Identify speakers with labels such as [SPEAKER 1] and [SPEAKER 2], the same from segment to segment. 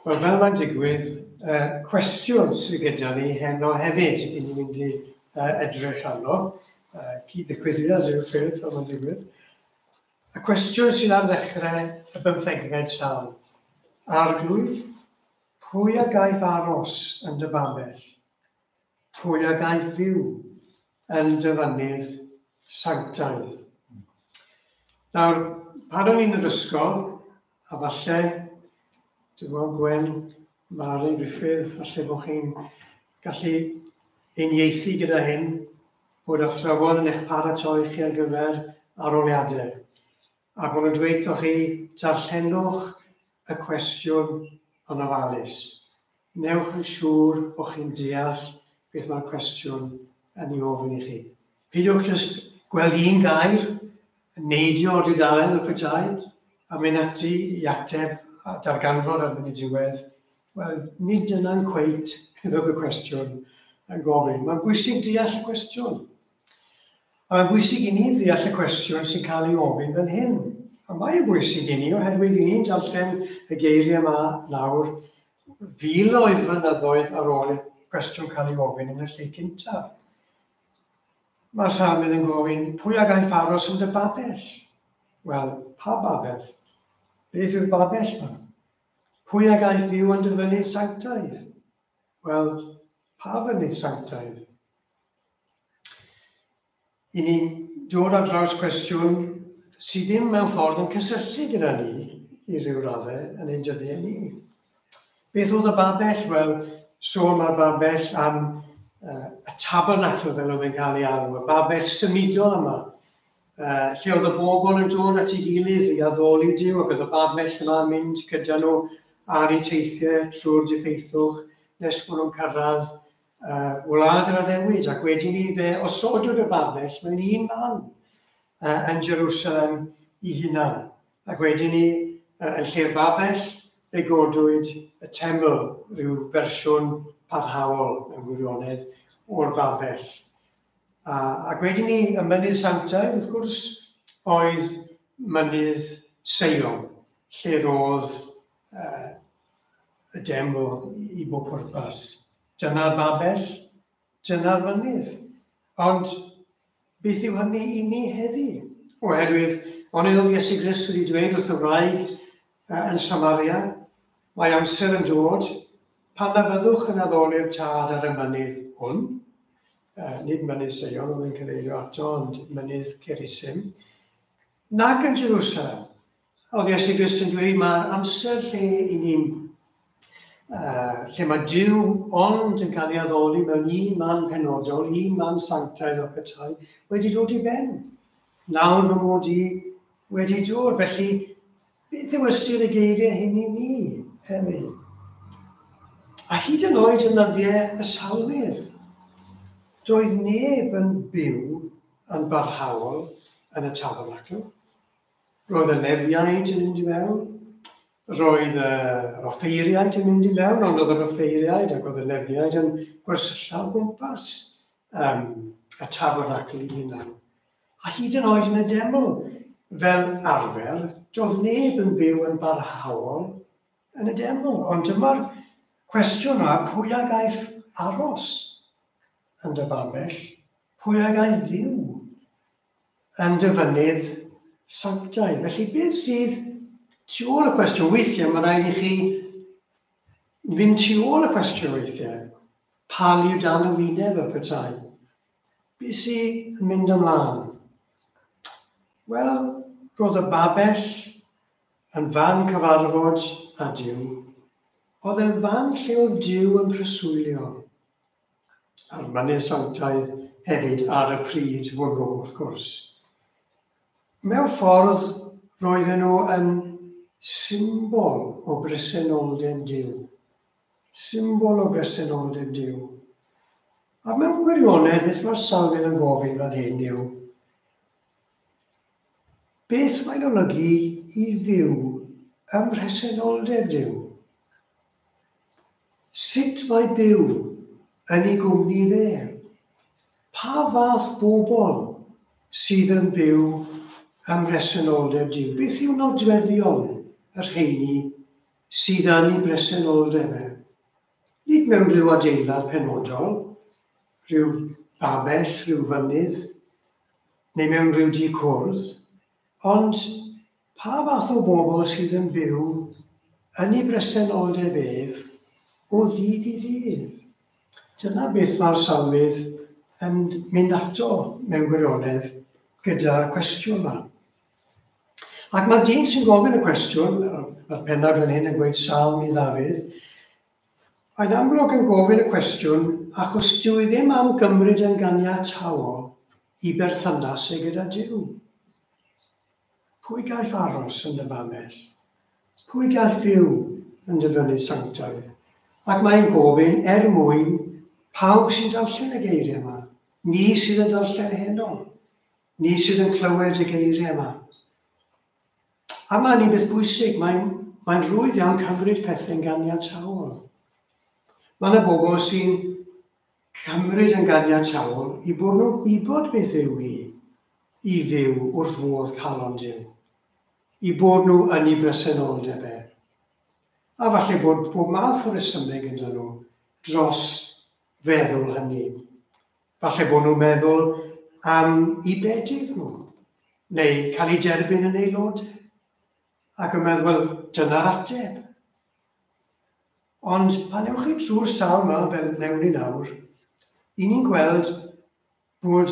[SPEAKER 1] Wel, fel mae'n digwydd, cwestiwn sydd gyda ni heno hefyd i ni'n mynd i edrych arno. Cyd-ddigwyddiad yw'r peth fel mae'n digwydd. Y cwestiwn sydd ar ddechrau y bymthegfed salm. Arglwydd, pwy a gaiff aros yn dy babell? Pwy a gaiff fyw yn dy fynydd sanctaidd? Nawr, pan o'n i'n yr ysgol, a falle, dwi'n gweld Gwen, Mari, Griffith, falle bod chi'n gallu uniaethu gyda hyn, bod athrawon yn eich paratoi chi ar gyfer arholiadau. A bod nhw'n dweud wrthoch chi, darllenwch y cwestiwn yn ofalus. Newch yn siŵr bod chi'n deall beth mae'r cwestiwn yn ei ofyn i chi. Peidiwch jyst gweld un gair, neidio o'r dudalen fel petai, a mynd ati i ateb a darganfod ar y diwedd. Wel, nid dyna'n cweit beth oedd y cwestiwn yn gofyn. Mae'n bwysig deall y cwestiwn. A mae'n bwysig i ni ddeall y cwestiwn sy'n cael ei ofyn fan hyn. A mae'n bwysig i ni oherwydd i ni'n darllen y geiriau yma nawr filoedd flynyddoedd ar ôl i'r cwestiwn cael ei ofyn yn y lle cyntaf. Mae'r salmydd yn gofyn, pwy a gaiff aros yn dy babell? Wel, pa babell? Beth yw'r babell yma? Pwy a gaiff fyw yn dy fynydd sanctaidd? Wel, pa fynydd sanctaidd? I ni'n dod ar draws cwestiwn sydd ddim mewn ffordd yn cysylltu gyda ni i ryw raddau yn ein dyddiau ni. Beth oedd y babell? Wel, sôn mae'r babell am y tabernacl fel oedd yn cael ei alw, y babell symudol yma, lle oedd y bobl yn dod at ei gilydd i addoli Duw, ac oedd y babell yma yn mynd gyda nhw ar eu teithiau trwy'r diffeithwch nes bod nhw'n cyrraedd wlad yr addewid, ac wedyn ni fe osodwyd y babell mewn un man yn Jerusalem i hunan. Ac wedyn ni, yn lle'r babell, fe godwyd y teml, rhyw fersiwn parhaol mewn gwirionedd o'r babell. Ac wedyn ni, y mynydd sanctaidd, wrth gwrs, oedd mynydd Seion, lle roedd y deml i bob pwrpas. Dyna'r babell, dyna'r mynydd. Ond beth yw hynny i ni heddi? Oherwydd, onid oedd Iesu Grist wedi dweud wrth y wraig yn Samaria, mae amser yn dod pan na fyddwch yn addoli'r Tad ar y mynydd hwn, nid mynydd Seion oedd yn cyfeirio ato, ond mynydd Gerizim, nac yn Jerusalem. Oedd Iesu Grist yn dweud mae'r amser lle i ni'n lle mae Duw ond yn cael ei addoli mewn un man penodol, un man sanctaidd o petai, wedi dod i ben. Nawr fy mod i wedi dod. Felly, beth yw ystyr y geiriau hyn i ni heddi? A hyd yn oed yn nyddiau y salmydd, doedd neb yn byw yn barhaol yn y tabernacl. Roedd y Lefiaid yn mynd i mewn, roedd yr offeiriaid yn mynd i mewn, ond oedd yr offeiriaid ac oedd y Lefiaid yn gwersylla o gwmpas y tabernacl ei hunan. A hyd yn oed yn y deml, fel arfer, doedd neb yn byw yn barhaol yn y deml. Ond dyma'r cwestiwn yma, pwy a gaiff aros yn dy babell? Pwy a gaiff fyw yn dy fynydd sanctaidd? Felly beth sydd tu ôl y cwestiwn? Weithiau mae rhaid i chi fynd tu ôl y cwestiwn weithiau. Pa liw dan y wyneb y petai? Beth sydd yn mynd ymlaen? Wel, roedd y babell yn fan cyfarfod â Duw. Oedd e'n fan lle oedd Duw yn preswylio. A'r mynydd sanctaidd hefyd ar y pryd hwnnw, wrth gwrs. Mewn ffordd, roedden nhw yn symbol o bresenoldeb Duw. Symbol o bresenoldeb Duw. A mewn gwirionedd, beth mae'r salmydd yn gofyn fan hyn yw, beth mae'n olygu i fyw ym mhresenoldeb Duw? Sut mae byw yn ei gwmni fe? Pa fath bobl sydd yn byw ym mhresenoldeb Duw? Beth yw nodweddion y rheini sydd yn ei bresenoldeb e. Nid mewn rhyw adeilad penodol, rhyw babell, rhyw fynydd, neu mewn rhyw dŷ cwrdd, ond pa fath o bobl sydd yn byw yn ei bresenoldeb ef o ddydd i ddydd? Dyna beth mae'r salmydd yn mynd ato mewn gwirionedd gyda'r cwestiwn yma. Ac mae'r dyn sy'n gofyn y cwestiwn, mae'r pennawd fan hyn yn gweud salm i Ddafydd, mae'n amlwg yn gofyn y cwestiwn achos dyw e ddim am gymryd yn ganiataol i berthynas e gyda Duw. Pwy gaiff aros yn dy babell? Pwy gall fyw yn dy fynydd sanctaidd? Ac mae'n gofyn er mwyn pawb sy'n darllen y geiriau yma. Ni sydd yn darllen heno. Ni sydd yn clywed y geiriau yma. A mae'n un beth bwysig, mae'n rhwydd iawn cymryd pethau'n ganiataol. Mae yna bobl sy'n cymryd yn ganiataol i bod nhw'n gwybod beth yw hi i fyw wrth fodd calon Duw, i bod nhw yn ei bresenoldeb e. A falle bod bob math o resymeg gyda nhw dros feddwl hynny. Falle bod nhw'n meddwl am i bedydd nhw, neu cael eu derbyn yn aelodau. Ac yn meddwl, wel, dyna'r ateb. Ond pan ewch chi drwy'r salm yma, fel wnewn ni nawr, i ni'n gweld bod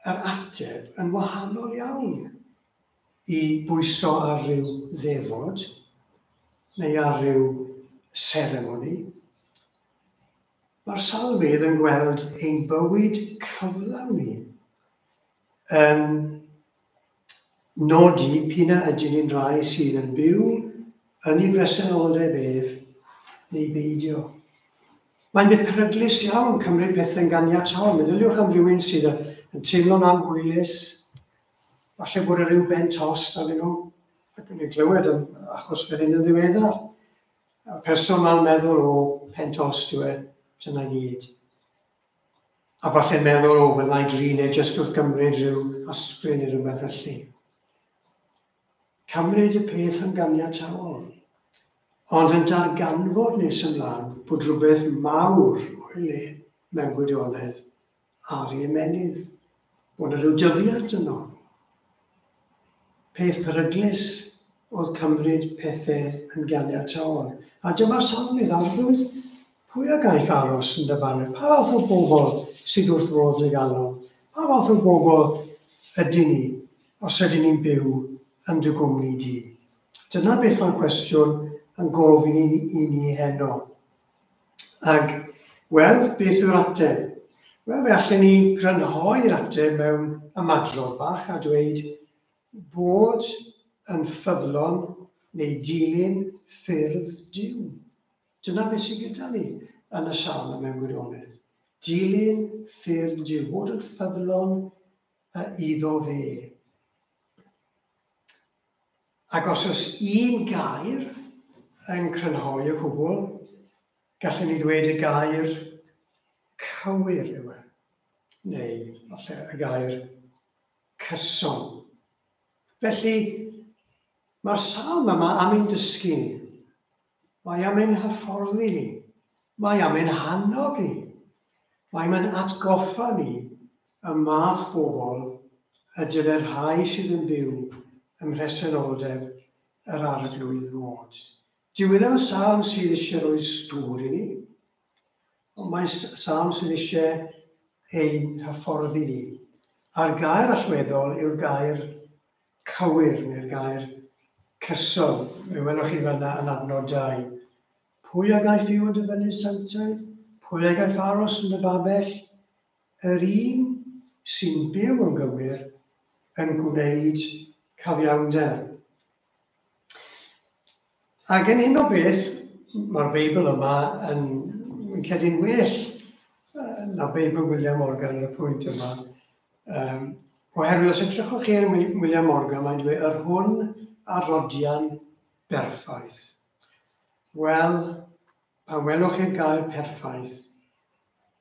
[SPEAKER 1] yr ateb yn wahanol iawn i bwyso ar ryw ddefod neu ar ryw seremoni. Mae'r salmydd yn gweld ein bywyd cyflawn ni yn nodi p'un a ydyn ni'n rai sydd yn byw yn ei bresenoldeb ef neu beidio. Mae'n beth peryglus iawn cymryd pethau'n ganiataol. Meddyliwch am rywun sydd yn teimlo'n anhwylus, falle bod y rhyw ben tost arnyn nhw, ac yn ei glywed am achos fel hyn yn ddiweddar. A'r person ma'n meddwl, o, pen tost yw e, dyna gyd. A falle'n meddwl, o, fel na i drin e jyst wrth gymryd rhyw aspirin neu rhywbeth felly. Cymryd y peth yn ganiataol, ond yn darganfod nes ymlaen bod rhywbeth mawr o'i le mewn gwirionedd ar ei ymennydd, bod yna rhyw dyfiant yno. Peth peryglus oedd cymryd pethau yn ganiataol. A dyma'r salmydd, Arglwydd, pwy a gaiff aros yn dy baned? Pa fath o bobl sydd wrth fodd dy galon? Pa fath o bobl ydyn ni, os ydyn ni'n byw yn dy gwmni di? Dyna beth mae'r cwestiwn yn gofyn i ni heno. Ac, wel, beth yw'r ateb? Wel, fe allen ni grynhoi'r ateb mewn ymadrodd bach a dweud bod yn ffyddlon neu dilyn ffyrdd Duw. Dyna beth sydd gyda ni yn y salm mewn gwirionedd. Dilyn ffyrdd Duw, bod yn ffyddlon iddo fe. Ac os oes un gair yn crynhoi y cwbl, gallwn ni ddweud y gair cywir yw e, neu falle y gair cyson. Felly, mae'r salm yma am ein dysgu ni. Mae am ein hyfforddi ni. Mae am ein hannog ni. Mae am ein atgoffa ni y math bobl y dylai'r rhai sydd yn byw ym mhresenoldeb yr Arglwydd fod. Dyw e ddim yn salm sydd eisiau rhoi stŵr i ni, ond mae'n salm sydd eisiau ein hyfforddi ni. A'r gair allweddol yw'r gair cywir neu'r gair cyson. Fe welwch chi fanna yn adnod 2. Pwy a gaiff fyw yn dy fynydd sanctaidd? Pwy a gaiff aros yn dy babell? Yr un sy'n byw yn gywir yn gwneud cyfiawnder. Ac yn hyn o beth, mae'r Beibl yma yn, yn credu'n well na Beibl William Morgan ar y pwynt yma. Oherwydd os edrychwch chi ar William Morgan, mae'n dweud yr hwn a rodian berffaith. Wel, pan welwch chi'r gair perffaith,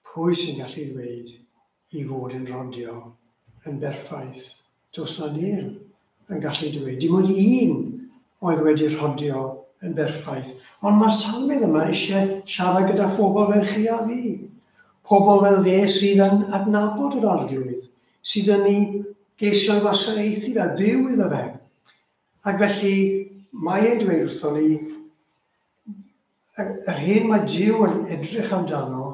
[SPEAKER 1] pwy sy'n gallu dweud i fod yn rodio yn berffaith? Does na neb yn gallu dweud. Dim ond un oedd wedi rhodio yn berffaith. Ond mae'r salmydd yma eisiau siarad gyda phobl fel chi a fi. Pobl fel fe sydd yn adnabod yr Arglwydd, sydd yn ei geisio ei wasanaethu fe, byw iddo fe. Ac felly mae e'n dweud wrthon ni, yr hyn mae Duw yn edrych amdano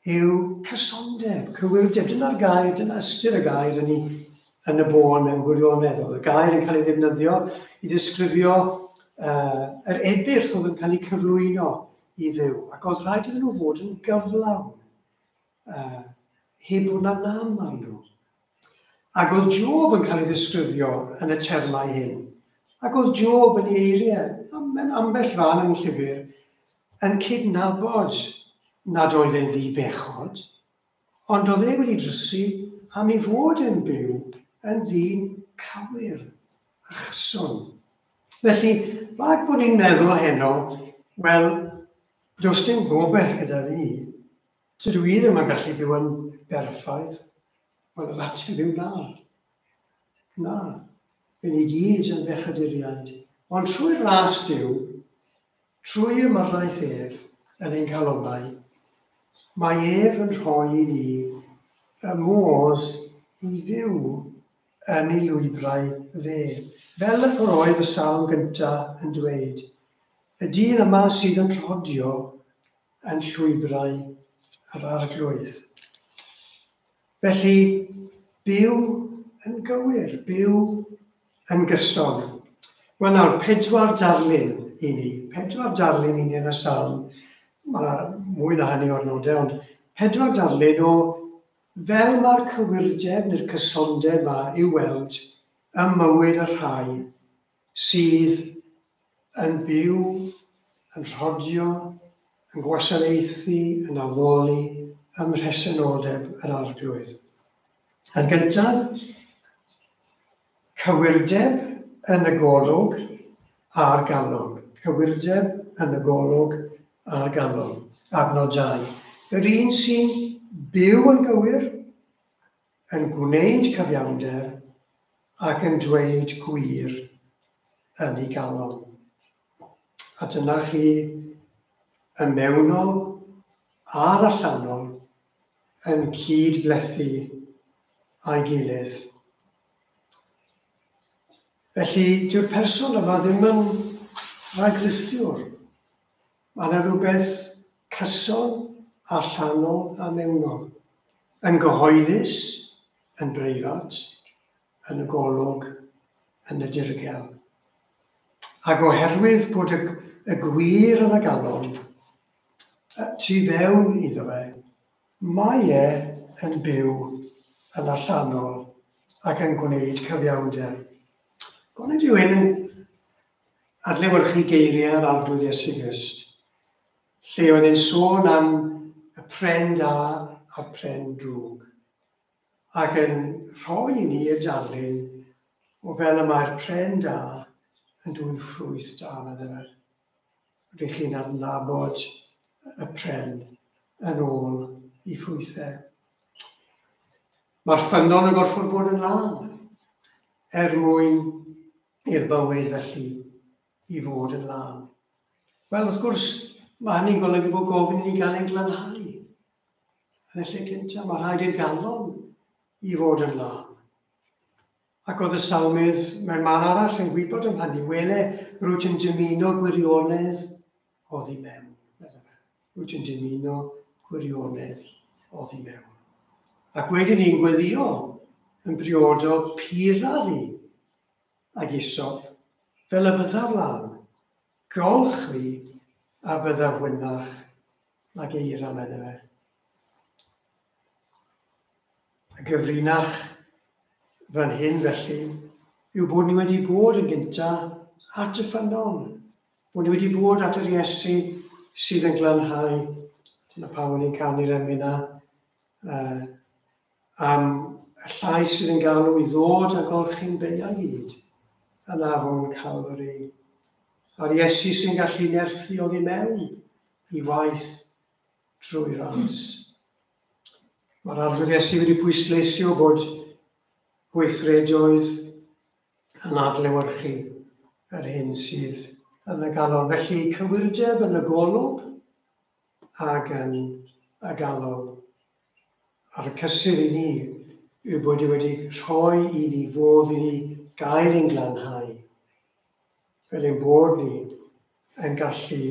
[SPEAKER 1] yw cysondeb, cywirdeb. Dyna'r gair, dyna ystyr y gair yn, ei, yn y bôn mewn gwirionedd. Oedd y gair yn cael ei ddefnyddio i ddisgrifio yr ebyrth oedd yn cael ei cyflwyno i Dduw. Ac oedd rhaid iddyn nhw fod yn gyflawn, heb bod na nam arnyn nhw. Ac oedd Job yn cael ei ddisgrifio yn y termau hyn. Ac oedd Job yn ei eiriau, mewn ambell fan yn y llyfr, yn cydnabod nad oedd e'n ddi-bechod, ond oedd e wedi drysu am ei fod e'n byw yn ddyn cywir a chyson. Felly, rhag bod ni'n meddwl heno, wel, does dim gobaith gyda fi. Tydw i ddim yn gallu byw yn berffaith. Wel, yr ateb yw na. Na. Rŷn ni gyd yn bechaduriaid. Ond trwy ras Duw, trwy ymyrraeth ef yn ein calonnau, mae ef yn rhoi i ni y modd i fyw yn ei lwybrau fe. Fel yr oedd y salm gyntaf yn dweud, y dyn yma sydd yn rhodio yn llwybrau yr Arglwydd. Felly, byw yn gywir, byw yn gyson. Wel nawr, 4 darlun i ni. 4 darlun i ni yn y salm. Mae yna mwy na hynny o'r nodau, ond 4 darlun o fel mae'r cywirdeb neu'r cysondeb yma i'w weld ym mywyd y rhai sydd yn byw, yn rhodio, yn gwasanaethu, yn addoli ym mhresenoldeb yr Arglwydd. Yn gyntaf, cywirdeb yn y golwg a'r galon. Cywirdeb yn y golwg a'r galon. Adnod 2. Yr un sy'n byw yn gywir, yn gwneud cyfiawnder ac yn dweud gwir yn ei galon. A dyna chi y mewnol a'r allanol yn cyd-blethu â'i gilydd. Felly, dyw'r person yma ddim yn rhagrithiwr. Mae yna rhywbeth cyson, allanol a mewnol. Yn gyhoeddus, yn breifat, yn y golwg, yn y dirgel. Ac oherwydd bod y gwir yn y galon, tu fewn iddo fe, mae e yn byw yn allanol ac yn gwneud cyfiawnder. Onid yw hyn yn adlewyrchu geiriau'r Arglwydd Iesu Grist, lle oedd e'n sôn am y pren da a'r pren drwg, ac yn rhoi i ni y darlun o fel y mae'r pren da yn dwyn ffrwyth da, meddai fe. Rydych chi'n adnabod y pren yn ôl i ffrwythau. Mae'r ffynnon yn gorfod bod yn lân er mwyn i'r bywyd felly i fod yn lân. Wel, wrth gwrs, mae hynny'n golygu bod gofyn i ni gael ein glanhau. Yn y lle cyntaf, mae rhaid i'r galon i fod yn lân. Ac oedd y salmydd mewn man arall yn gwybod am hynny, wele, rwyt yn dymuno gwirionedd oddi mewn. Rwyt yn dymuno gwirionedd oddi mewn. Ac wedyn ni'n gweddio yn briodol pura fi ag Aesop, fel y byddaf lân, golch fi a byddaf wynach nag eira, meddai fe. Y gyfrinach fan hyn felly yw bod ni wedi bod yn gynta at y ffynnon, bod ni wedi bod at yr Iesu sydd yn glanhau. Dyna pam o'n i'n canu'r emyn 'na, am y llais sydd yn galw i ddod a golchi'n beiau gyd yn afon Calvary. A'r Iesu sy'n gallu nerthu oddi mewn i waith drwy ras. Mae'r Arglwydd Iesu wedi pwysleisio bod gweithredoedd yn adlewyrchu yr hyn sydd yn y galon. Felly cywirdeb yn y golwg ac yn y galon. A'r cysur i ni yw bod e wedi rhoi i ni fodd i ni gael ein glanhau, fel ein bod ni yn gallu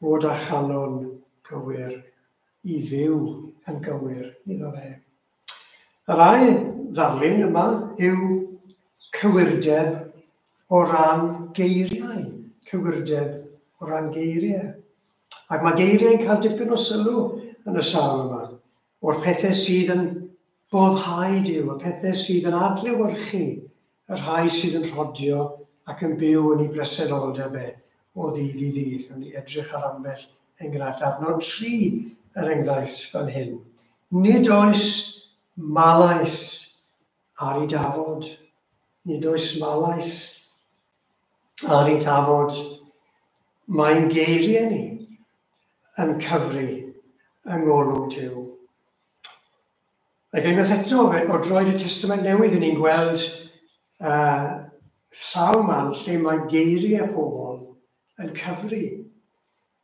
[SPEAKER 1] fod â chalon gywir i fyw yn gywir iddo fe. Yr ail ddarlun yma yw cywirdeb o ran geiriau. Cywirdeb o ran geiriau. Ac mae geiriau'n cael dipyn o sylw yn y salm yma, o'r pethau sydd yn boddhau Duw, y pethau sydd yn adlewyrchu y rhai sydd yn rhodio ac yn byw yn ei bresenoldeb e o ddydd i ddydd. Rwy'n ni edrych ar ambell enghraifft. Adnod 3 er enghraifft fan hyn. Nid oes malais ar ei dafod. Nid oes malais ar ei dafod. Mae'n geiriau ni yn cyfri yng ngolwg Duw. Ac unwaith eto, o droed y Testament Newydd, ni'n gweld sawl man lle mae geiriau pobl yn cyfri.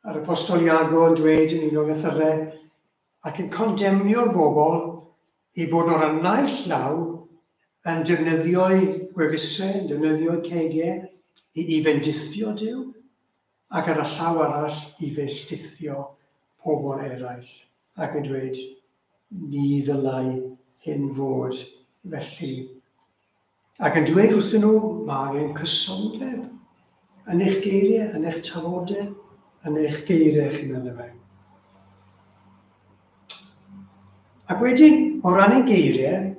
[SPEAKER 1] A'r Apostol Iago yn dweud yn un o'r lythyrau ac yn condemnio'r bobl i bod o'r naill law yn defnyddio'u gwefusau, yn defnyddio'u cegau i fendithio Duw, ac ar y llaw arall i felltithio pobl eraill, ac yn dweud, ni ddylai hyn fod felly. Ac yn dweud wrthyn nhw, mae angen cysondeb yn eich geiriau, yn eich tafodau, yn eich geiriau chi, meddai fe. Ac wedyn, o ran ein geiriau,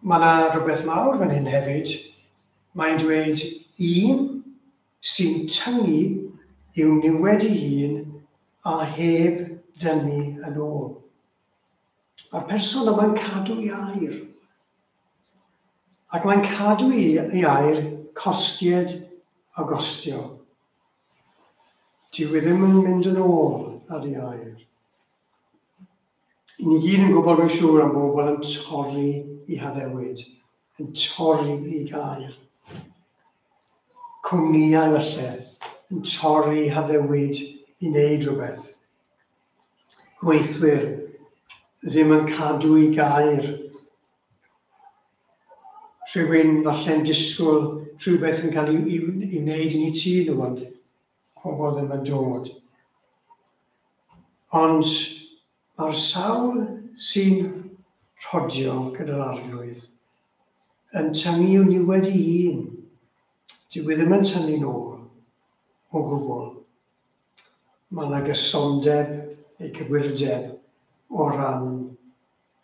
[SPEAKER 1] mae yna rhywbeth mawr fan hyn hefyd. Mae'n dweud un sy'n tyngu i'w niwed ei hun a heb dynnu yn ôl. Mae'r person yma'n cadw ei air. Ac mae'n cadw ei air costied a gostio. Dyw e ddim yn mynd yn ôl ar ei air. I ni gyd yn gwybod, rwy'n siŵr, am bobl yn torri i haddewid, yn torri i gair. Cwmnïau falle, yn torri haddewid i wneud rhywbeth. Gweithwyr ddim yn cadw i gair. Rhywun falle'n disgwyl rhywbeth yn cael ei wneud yn ei tŷ nhw, ond pobl ddim yn dod. Ond mae'r sawl sy'n rhodio gyda'r Arglwydd yn tyngu i'w niwed ei hun. Dyw e ddim yn tynnu nôl o gwbl. Mae yna gysondeb neu cywirdeb o ran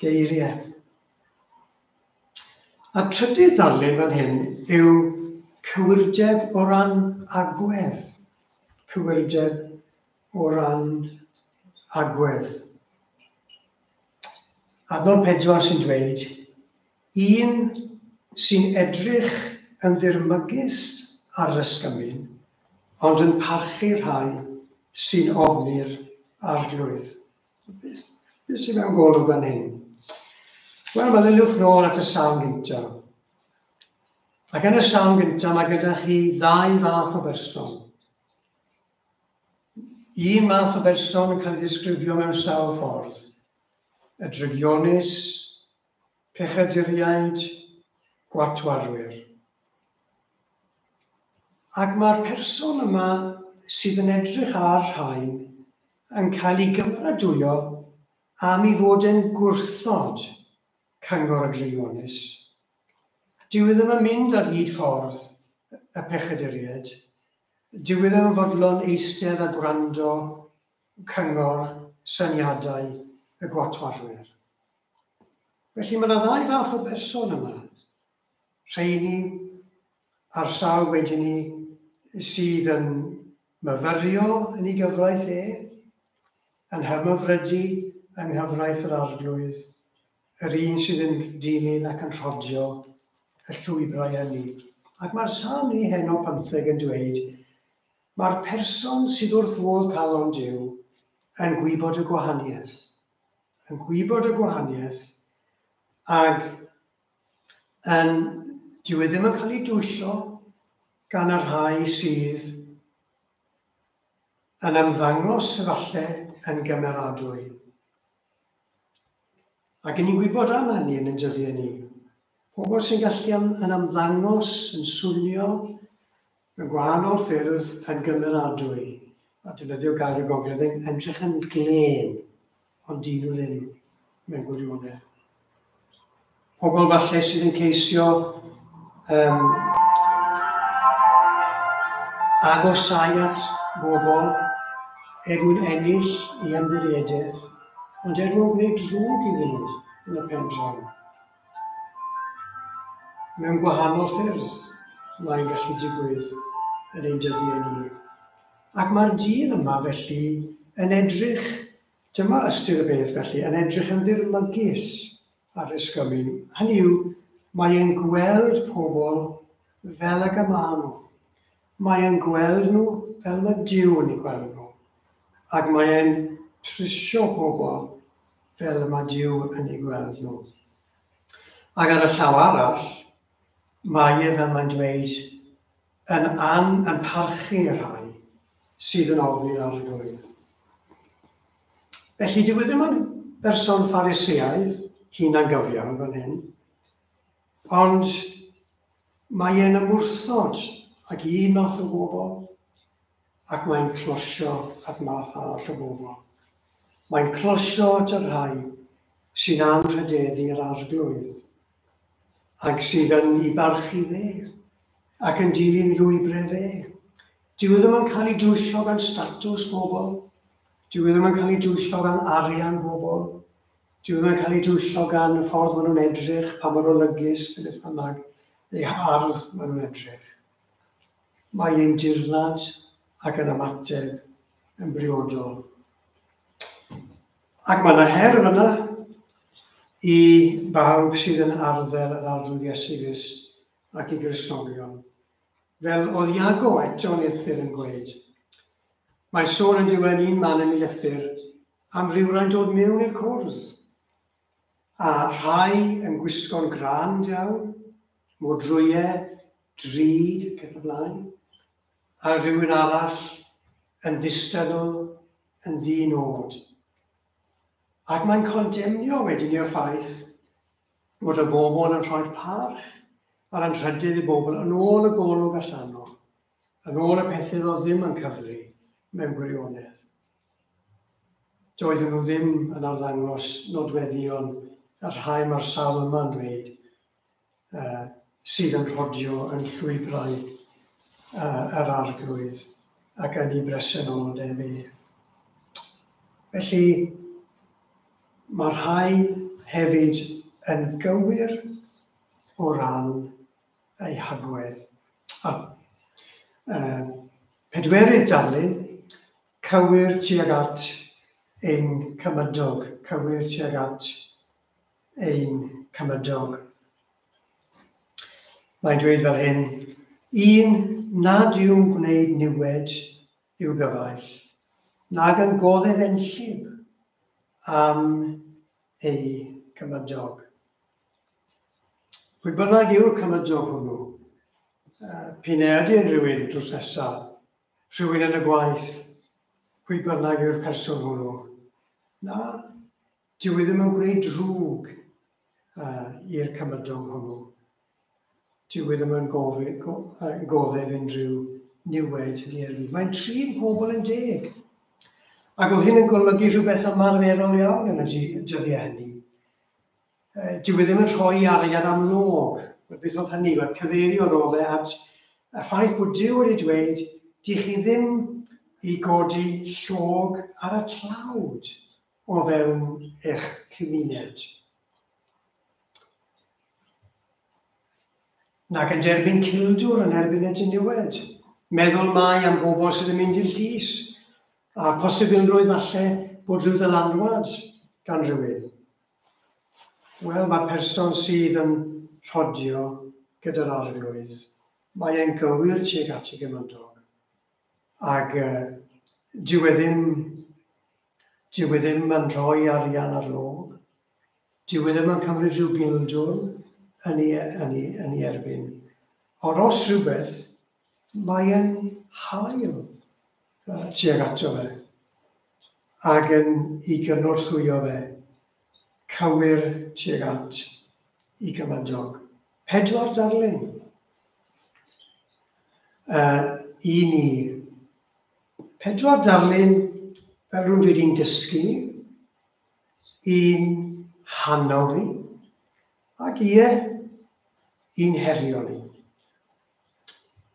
[SPEAKER 1] geiriau. A trydydd darlun fan hyn yw cywirdeb o ran agwedd. Cywirdeb o ran agwedd. Adnod 4 sy'n dweud, un sy'n edrych yn ddirmygus ar yr ysgymun, ond yn parchu rhai sy'n ofni'r Arglwydd. Beth sydd mewn golwg fan hyn? Wel, meddyliwch nôl at y salm gyntaf. Ac yn y salm gyntaf mae gyda chi ddau fath o berson. Un math o berson yn cael ei ddisgrifio mewn sawl ffordd. Y drygionus, pechaduriaid, gwatwarwyr. Ac mae'r person yma sydd yn edrych ar rhain yn cael ei gymeradwyo am ei fod yn gwrthod cyngor y drygionus. Dyw e ddim yn mynd ar hyd ffordd y pechaduriaid. Dyw e ddim yn fodlon eistedd a gwrando cyngor syniadau y gwatwarwyr. Felly mae yna ddau fath o berson yma. Rheini a'r sawl wedyn ni sydd yn myfyrio yn ei gyfraith e, yn hymhyfrydu yng nghyfraith yr Arglwydd, yr un sydd yn dilyn ac yn rhodio y llwybrau hynny. Ac mae'r salm ni heno 15 yn dweud, mae'r person sydd wrth fodd calon Duw yn gwybod y gwahaniaeth. Yn gwybod y gwahaniaeth ac yn, dyw e ddim yn cael ei dwyllo gan y rhai sydd Yn ymddangos efallai yn gymeradwy. Ac ni'n gwybod am hynny yn ein dyddiau ni. Pobl sy'n gallu yn ymddangos, yn swnio, yn gwahanol ffyrdd yn gymeradwy. A defnyddio gair y gogledd yn edrych yn glên, ond dyn nhw ddim mewn gwirionedd. Pobl falle sydd yn ceisio agosau at bobl er mwyn ennill i ymddiriedaeth, ond er mwyn gwneud drwg iddyn nhw yn y pen draw. Mewn gwahanol ffyrdd mae'n gallu digwydd yn ein dyddiau ni. Ac mae'r dyn yma felly yn edrych, dyma ystyr y beth felly, yn edrych yn ddirmygus ar ysgymun. Hynny yw, mae e'n gweld pobl fel ag y maen nhw. Mae e'n gweld nhw fel mae Duw yn eu gweld nhw. Ac mae e'n trisio pobl fel y mae Duw yn eu gweld nhw. Ac ar y llaw arall, mae e, fel mae'n dweud, yn parchu y rhai sydd yn ofni'r Arglwydd. Felly, dyw e ddim yn berson Phariseaidd, hunangyfiawn fel hyn, ond mae e'n ymwrthod ag un math o bobl, ac mae'n closio at math arall o bobl. Mae'n closio at y rhai sy'n anrhydeddu'r Arglwydd, ac sydd yn ei barchu fe, ac yn dilyn lwybrau fe. Dyw e ddim yn cael ei dwyllo gan statws bobl, dyw e ddim yn cael ei dwyllo gan arian bobl, dyw e ddim yn cael ei dwyllo gan y ffordd maen nhw'n edrych, pa mor olygus, neu beth bynnag, neu hardd maen nhw'n edrych. Mae ein dirnad ac yn ymateb yn briodol. Ac mae yna her fyna i bawb sydd yn arddel yr Arglwydd Iesu Grist ac i Gristnogion. Fel oedd Iago eto yn lythyr yn gweud. Mae sôn yn diwedd un man yn ei lythyr am rywrai'n dod mewn i'r cwrdd. A rhai yn gwisgo'n grand iawn, modrwyau, drud ac yn y blaen, a rhywun arall yn ddistadl, yn ddinod. Ac mae'n condemnio wedyn i'r ffaith bod y bobl yn rhoi'r parch a'r anrhydedd i bobl yn ôl y golwg allanol, yn ôl y pethau oedd ddim yn cyfri mewn gwirionedd. Doedden nhw ddim yn arddangos nodweddion y rhai mae'r sawl yma'n dweud sydd yn rhodio yn llwybrau yr Arglwydd ac yn ei bresenoldeb e. Felly, mae rhai hefyd yn gywir o ran eu hagwedd. A pedwerydd darlun, cywir tuag at ein cymydog, cywir tuag at ein cymydog. Mae'n dweud fel hyn, un nad yw'n gwneud niwed i'w gyfaill, nag yn goddef enllib am ei cymydog. Pwy bynnag yw'r cymydog hwnnw, p'un ai ydy yn rhywun drws nesaf, rhywun yn y gwaith, pwy bynnag yw'r person hwnnw, na, dyw e ddim yn gwneud drwg i'r cymydog hwnnw. Dyw e ddim yn goddef unrhyw niwed neu erlid. Mae'n trin pobl yn deg. Ac oedd hyn yn golygu rhywbeth ymarferol iawn yn y dyddiau hynny. Dyw e ddim yn rhoi arian am log. Wel, beth oedd hynny? Wel, cyfeirio roedd e at y ffaith bod Duw wedi dweud, dych chi ddim i godi llog ar y tlawd o fewn eich cymuned. Nag yn derbyn cildwr yn erbyn y diniwed. Meddwl mai am bobl sydd yn mynd i'r llys, a'r posibilrwydd falle bod rhyw ddylanwad gan rhywun. Wel, mae'r person sydd yn rhodio gyda'r Arglwydd, mae e'n gywir tuag at ei gymydog. Ac dyw e ddim yn rhoi arian ar log. Dyw e ddim yn cymryd rhyw gildwr yn ei erbyn. Ond os rhywbeth, mae e'n hael tuag ato fe, ac yn ei gynorthwyo fe, cywir tuag at ei gymydog. 4 darlun i ni. 4 darlun, fel rwy'n dweud, i'n dysgu, i'n hannog ni, ac ie, i'n herio ni.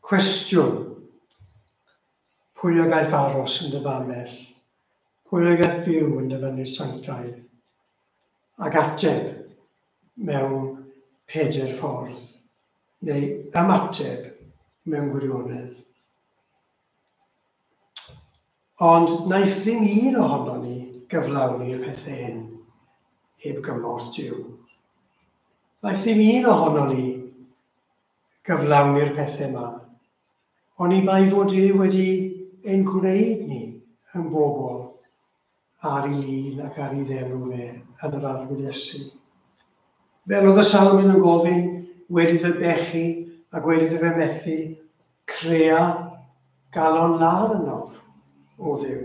[SPEAKER 1] Cwestiwn, pwy a gaiff aros yn dy babell? Pwy a gaiff fyw yn dy fynydd sanctaidd? Ac ateb mewn 4 ffordd, neu ymateb mewn gwirionedd. Ond wnaeth ddim un ohono ni gyflawni'r pethau hyn heb gymorth Duw. Wnaeth ddim un ohono ni gyflawni'r pethau yma, oni bai fod Duw wedi ein gwneud ni yn bobl ar ei lun ac ar ei ddelw fe yn yr Arglwydd Iesu. Fel oedd y salmydd yn gofyn, wedi iddo bechu ac wedi iddo fe methu, crea galon lân ynof, o Dduw.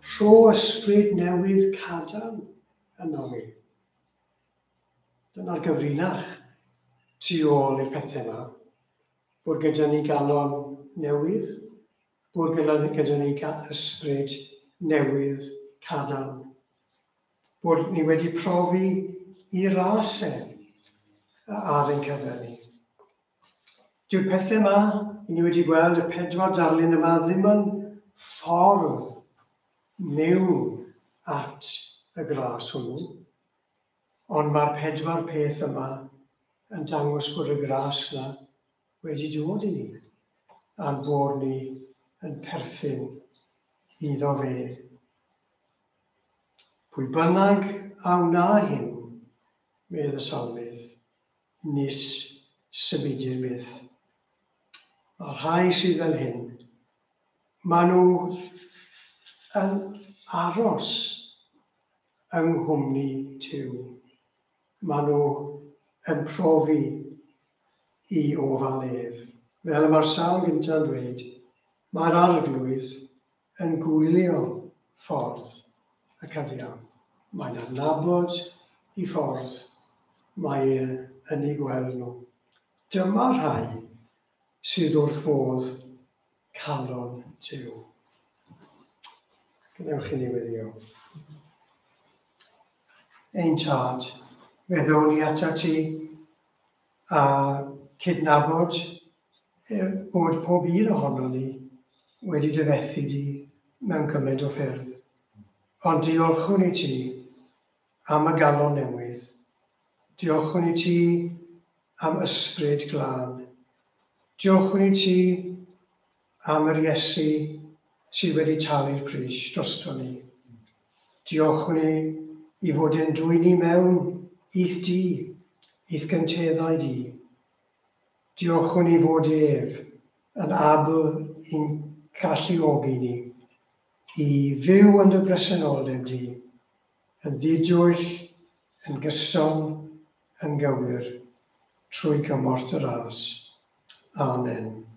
[SPEAKER 1] Rho ysbryd newydd cadarn yno fi. Dyna'r gyfrinach tu ôl i'r pethau yma, bod gyda ni galon newydd, bod gyda ni ysbryd newydd cadarn, bod ni wedi profi i ras e ar ein cyfer ni. Dyw'r pethau yma, i ni wedi gweld y 4 darlun yma, ddim yn ffordd mewn at y gras hwnnw, ond mae'r 4 peth yma yn dangos bod y gras yna wedi dod i ni, a'n bod ni yn perthyn iddo fe. Pwy bynnag a wna hyn, medd y salmydd, nis symudir byth. Mae'r rhai sydd fel hyn, maen nhw yn aros yng nghwmni Duw. Maen nhw yn profi i ofal ef. Fel y mae'r salm gyntaf yn dweud, mae'r Arglwydd yn gwylio ffordd y cyfiawn. Mae'n adnabod i ffordd, mae e yn ei gweld nhw. Dyma rhai sydd wrth fodd calon Duw. Gwnewch i ni weddio. Ein Tad, fe ddown ni atat ti a cydnabod bod pob un ohono ni wedi dy fethu di mewn cymaint o ffyrdd. Ond diolchwn i ti am y galon newydd. Diolchwn i ti am ysbryd glân. Diolchwn i ti am yr Iesu sydd wedi talu'r pris drosto ni. Diolchwn i i fod yn dwyni mewn i'th di, i'th gynteddau di. Diolchwn i fod ef yn abl i'n galluogi ni i fyw yn dy bresenoldeb di, yn ddidwyll, yn gyson, yn gywir, trwy gymorth dy ras. Amen.